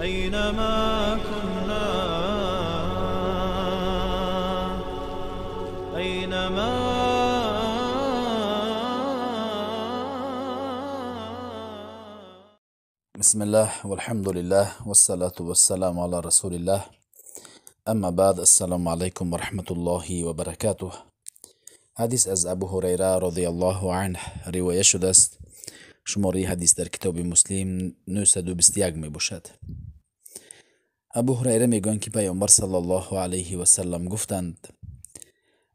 أينما كنا، أينما. بسم الله والحمد لله والصلاة والسلام على رسول الله، اما بعد، السلام علیکم و رحمت الله و برکاته. حدیث از ابو هریره رضی الله عنه روایت شده است. شماره حدیث در کتاب مسلم 921 می باشد. ابو هریره میگویند که پیامبر صلی الله علیه و سلم گفتند: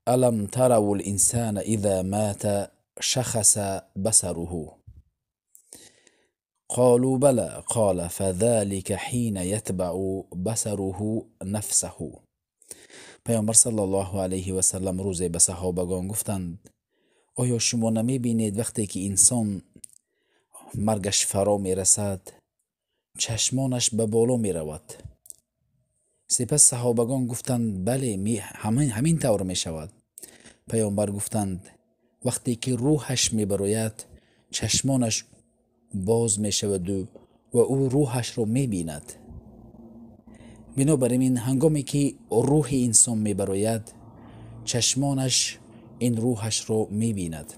الم تروا الانسان اذا مات شخص بصره؟ قالوا بلى. قال فذلك حين يتبع بصره نفسه. پیامبر صلی الله علیه و سلم روزی به صحابگان گفتند: آیا شما نمی بینید وقتی که انسان مرگش فرا می رسد چشمانش به بالا می رود؟ سپس صحابگان گفتند: بله، همین طور می شود. پیامبر گفتند: وقتی که روحش می براید چشمانش باز می شود و او روحش را می بیند. بنابراین هنگامی که روح انسان می براید چشمانش این روحش را می بیند.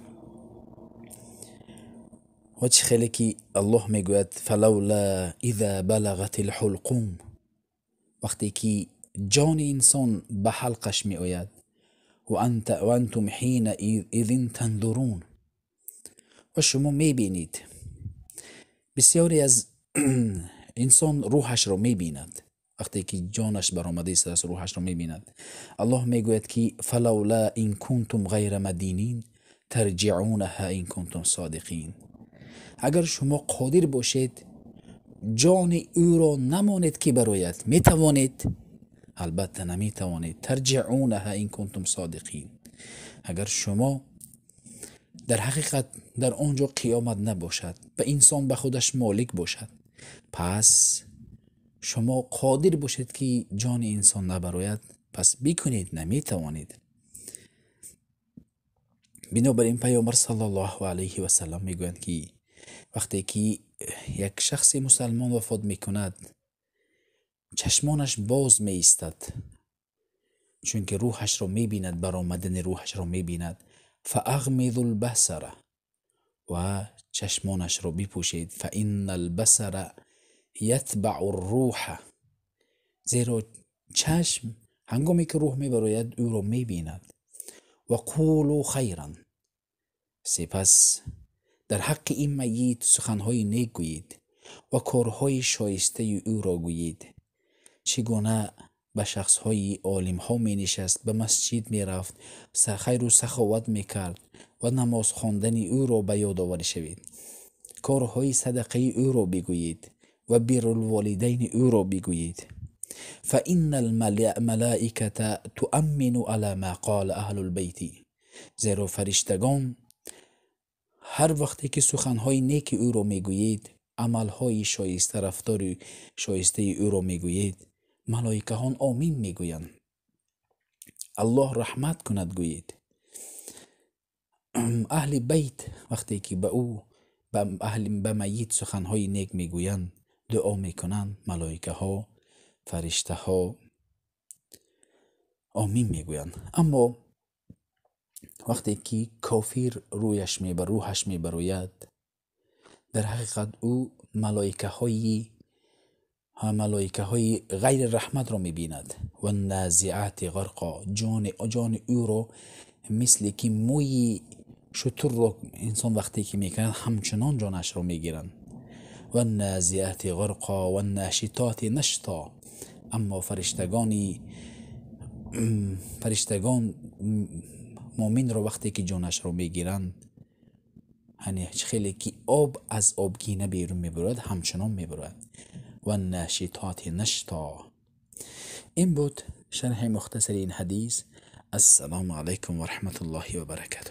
و چه خیلی که الله می گوید: فلولا اذا بلغت الحلقوم، وقتی که جان انسان به حلقش می آید، و انتم حینئذ تنظرون، و شما می بینید. بسیاری از انسان روحش را می بیند وقتی که جانش برآمده است، روحش را می بیند. الله می گوید که فلولا ان کنتم غیر مدینین ترجعونها ان کنتم صادقین. اگر شما قادر باشید جان او را نمانید که براید، می توانید؟ البته نمی توانید. ترجعونها ان کنتم صادقین. اگر شما در حقیقت در آنجا قیامت نباشد و انسان به خودش مالک باشد، پس شما قادر باشید که جان انسان نبراید، پس بکنید، نمیتوانید. بنابراین پیامبر صلی الله علیه و سلم میگویند که وقتی که یک شخص مسلمان وفات میکند چشمانش باز می ایستد، چون که روحش را میبیند، برآمدن روحش را میبیند. فاغمض البصر، و چشمانش را بپوشید. فان البصر یتبع الروح، زیرا چشم هنگامی که روح میبراید او را میبیند. و قولوا خیرا، سپس در حق این میت سخنهای نیک گویید و کارهای شایسته او را گویید. چگونه به شخصهای عالم ها می نشست، به مسجد می رفت، خیر و سخاوت می کرد و نماز خواندن او را به یاد آوری شوید. کارهای صدقه او را بگویید و بر الوالدین او را بگویید. فإن الملائکة تؤمن على ما قال اهل البیت، زیرا فرشتگان هر وقتی که سخنهای نیک او را میگویید، عملهای شایسته، رفتار شایسته او را میگویید، ملائکه ها آمین میگویند. الله رحمت کند گویید. اهل بیت وقتی که به او، به میت سخنهای نیک میگویند، دعا میکنند، ملائکه ها، فرشته ها آمین میگویند. اما وقتی که کافر رویش روحش میبروید، در حقیقت او ملائکه های غیر رحمت را میبیند. و النازعات غرقا، جان او را مثل که موی شتر را انسان وقتی که میکند همچنان جانش را میگیرند. و النازعات غرقا و الناشطات نشطا، اما فرشتگان مؤمن را وقتی که جانش را میگیرند، یعنی خیلی که آب از آبگینه بیرون میبرد همچنان میبرد. و الناشطات نشطا. این بود شرح مختصر این حدیث. السلام علیکم و رحمت الله و برکاته.